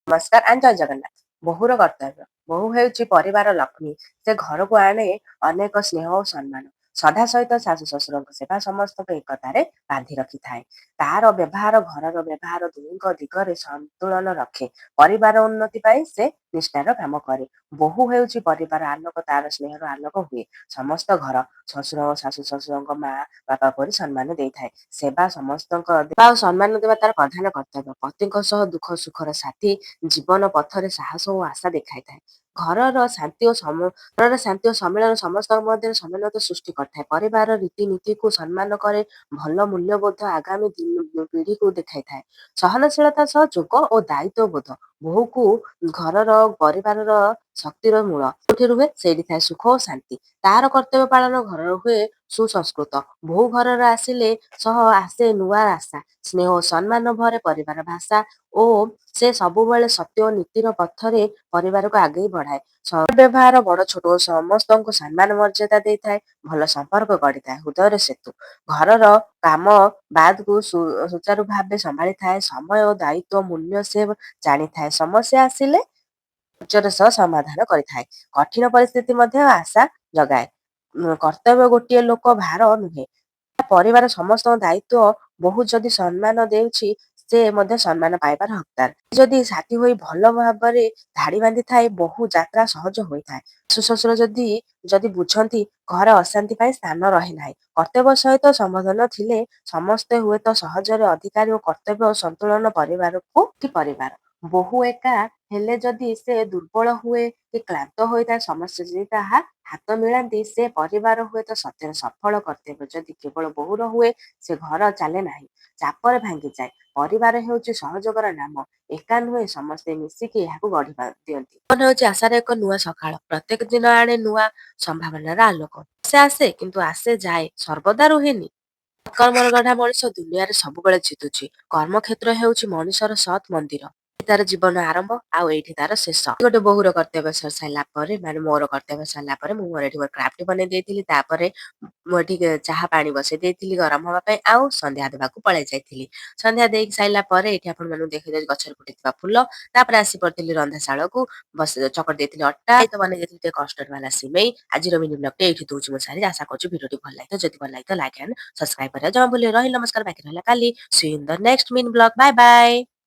ନମସ୍କାର ଆଣ୍ଡ ଜୟ ଜଗନ୍ନାଥ। ବୋହୂର କର୍ତ୍ତବ୍ୟ। ବୋହୂ ହେଉଛି ପରିବାର ଲକ୍ଷ୍ମୀ। ସେ ଘରକୁ ଆଣେ ଅନେକ ସ୍ନେହ ଓ ସମ୍ମାନ। ଶ୍ରଦ୍ଧା ସହିତ ଶାଶୁ ଶ୍ୱଶୁରଙ୍କ ସେବା ସମସ୍ତଙ୍କୁ ଏକତାରେ ବାନ୍ଧି ରଖିଥାଏ। ତାର ବ୍ୟବହାର, ଘରର ବ୍ୟବହାର ଦୁହିଁଙ୍କ ଦିଗରେ ସନ୍ତୁଳନ ରଖେ। ପରିବାର ଉନ୍ନତି ପାଇଁ ସେ ନିଷ୍ଠାର କାମ କରେ। ବୋହୂ ହେଉଛି ପରିବାର ଆଲୋକ। ତାର ସ୍ନେହର ଆଲୋକ ହୁଏ ସମସ୍ତ ଘର। ଶ୍ୱଶୁର ଓ ଶାଶୁ ଶ୍ୱଶୁରଙ୍କ ମା ବାପା ପରି ସମ୍ମାନ ଦେଇଥାଏ। ସେବା ସମସ୍ତଙ୍କ ଦେବା ଓ ସମ୍ମାନ ଦେବା ତାର ପ୍ରଧାନ କର୍ତ୍ତବ୍ୟ। ପତିଙ୍କ ସହ ଦୁଃଖ ସୁଖର ସାଥୀ, ଜୀବନ ପଥରେ ସାହସ ଓ ଆଶା ଦେଖାଇଥାଏ। ଘରର ଶାନ୍ତି ଓ ସମ୍ମିଳନ ସମସ୍ତଙ୍କ ମଧ୍ୟରେ ସମନ୍ୱୟ ସୃଷ୍ଟି କରିଥାଏ। ପରିବାର ରୀତିନୀତିକୁ ସମ୍ମାନ କରେ। ଭଲ ମୂଲ୍ୟବୋଧ ଆଗାମୀ ପିଢ଼ିକୁ ଦେଖାଇଥାଏ। ସହନଶୀଳତା ସହ ଯୋଗ ଓ ଦାୟିତ୍ୱବୋଧ ବୋହୂକୁ ଘରର ପରିବାରର ଶକ୍ତିର ମୂଳ। ଯୋଉଠି ରୁହେ, ସେଇଠି ଥାଏ ସୁଖ ଓ ଶାନ୍ତି। ତାର କର୍ତ୍ତବ୍ୟ ପାଳନ ଘରର ହୁଏ ସୁସଂସ୍କୃତ। ବୋହୂ ଘରର ଆସିଲେ ସହ ଆସେ ନୂଆ ଆଶା। ସ୍ନେହ ଓ ସମ୍ମାନ ଭରେ ପରିବାର ଭାଷା ଓ ସେ ସବୁବେଳେ ସତ୍ୟ ଓ ନୀତିର ପଥରେ ପରିବାରକୁ ଆଗେଇ ବଢାଏ। ବ୍ୟବହାର ବଡ ଛୋଟ ସମସ୍ତଙ୍କୁ ସମ୍ମାନ ମର୍ଯ୍ୟାଦା ଦେଇଥାଏ। ଭଲ ସମ୍ପର୍କ ଗଢିଥାଏ। ହୃଦୟର ସେତୁ। ଘରର କାମ ବାଦକୁ ସୁଚାରୁ ଭାବେ ସମ୍ଭାଳିଥାଏ। ସମୟ ଓ ଦାୟିତ୍ୱ ମୂଲ୍ୟ ସେ ଜାଣିଥାଏ। ସମସ୍ୟା ଆସିଲେ ଧୈର୍ଯ୍ୟର ସହ ସମାଧାନ କରିଥାଏ। କଠିନ ପରିସ୍ଥିତି ମଧ୍ୟ ଆଶା ଜଗାଏ। କର୍ତ୍ତବ୍ୟ ଗୋଟିଏ ଲୋକ ଭାର ନୁହେଁ, ପରିବାର ସମସ୍ତଙ୍କ ଦାୟିତ୍ୱ। ବୋହୂ ଯଦି ସମ୍ମାନ ଦେଉଛି, ସେ ମଧ୍ୟ ସମ୍ମାନ ପାଇବାର ହକଦାର। ଯଦି ସାଥୀ ହୋଇ ଭଲ ଭାବରେ ଧାଡି ବାନ୍ଧିଥାଏ, ବୋହୂ ଯାତ୍ରା ସହଜ ହୋଇଥାଏ। ଶାଶୁ ଶ୍ୱଶୁର ଯଦି ଯଦି ବୁଝନ୍ତି, ଘରେ ଅଶାନ୍ତି ପାଇଁ ସ୍ଥାନ ରହେ ନାହିଁ। କର୍ତ୍ତବ୍ୟ ସହିତ ସମ୍ବୋଧନ ଥିଲେ ସମସ୍ତେ ହୁଏତ ସହଜରେ ଅଧିକାରୀ ଓ କର୍ତ୍ତବ୍ୟ ସନ୍ତୁଳନ ପରିବାରକୁ ପରିବାର। ବୋହୂ ଏକା ହେଲେ ଯଦି ସେ ଦୁର୍ବଳ ହୁଏ କି କ୍ଳାନ୍ତ ହୋଇଥାଏ, ସମସ୍ତେ ଯଦି ତାହା ହାତ ମିଳାନ୍ତି, ସେ ପରିବାର ହୁଏତ ସତ୍ୟରେ ସଫଳ। କର୍ତ୍ତବ୍ୟ ଯଦି କେବଳ ବୋହୂର ହୁଏ, ସେ ଘର ଚାଲେ ନାହିଁ, ଚାପରେ ଭାଙ୍ଗିଯାଏ। ପରିବାର ହେଉଛି ସହଯୋଗର ନାମ। ଏକା ନୁହେଁ, ସମସ୍ତେ ମିଶିକି ଏହାକୁ ଗଢିବା ଦିଅନ୍ତି। ଜୀବନ ହେଉଛି ଆଶାର ଏକ ନୂଆ ସକାଳ। ପ୍ରତ୍ୟେକ ଦିନ ଆଣେ ନୂଆ ସମ୍ଭାବନାର ଆଲୋକ। ସେ ଆସେ, କିନ୍ତୁ ଆସେ ଯାଏ, ସର୍ବଦା ରୁହେନି। କର୍ମର ଗଢା ମଣିଷ ଦୁନିଆରେ ସବୁବେଳେ ଜିତୁଛି। କର୍ମକ୍ଷେତ୍ର ହେଉଛି ମଣିଷର ସତ୍ ମନ୍ଦିର। ତାର ଜୀବନ ଆରମ୍ଭ ଆଉ ଏଇଠି ତାର ଶେଷ। ଗୋଟେ ବୋହୂର କର୍ତ୍ତବ୍ୟ ସରି ସାରିଲା ପରେ, ମାନେ ମୋର କର୍ତ୍ତବ୍ୟ ସରିଲା ପରେ, ମୁଁ ମୋର ଏଠି ମୋର କ୍ରାଫ୍ଟ ବନେଇ ଦେଇଥିଲି। ତାପରେ ମୁଁ ଏଠି ଚାହା ପାଣି ବସେଇ ଦେଇଥିଲି ଗରମ ହବା ପାଇଁ ଆଉ ସନ୍ଧ୍ୟା ଦେବାକୁ ପଳେଇ ଯାଇଥିଲି। ସନ୍ଧ୍ୟା ଦେଇକି ସାରିଲା ପରେ ଏଇଠି ଆପଣ ମାନଙ୍କୁ ଦେଖେଇ ଦଉଛି ଗଛରେ ଫୁଟିଥିବା ଫୁଲ। ତାପରେ ଆସି ପଡିଥିଲି ରନ୍ଧାଶାଳକୁ। ବସ ଚକଟି ଦେଇଥିଲି ଅଟା ତ, ବନେଇ ଦେଇଥିଲି ଟିକେ କଷ୍ଟର୍ଡ ବାଲା ସିମେଇ। ଆଜିର ମିନି ବ୍ଲଗଟି ଏଇଠି ଦଉଛି ମୁଁ ସାରି। ଆଶା କରୁଛି ଭିଡିଓଟି ଭଲ ଲାଗିଥିବ। ଯଦି ଭଲ ଲାଗିଥିବ, ଲାଇକ୍ ଆଣ୍ଡ ସବସ୍କ୍ରାଇବ କରିବା ଜମା ଭୁଲିବେ। ରହିଲି, ନମସ୍କାର। ବାକି ରହିଲା କାଲି। See in the next mini vlog. Bye bye.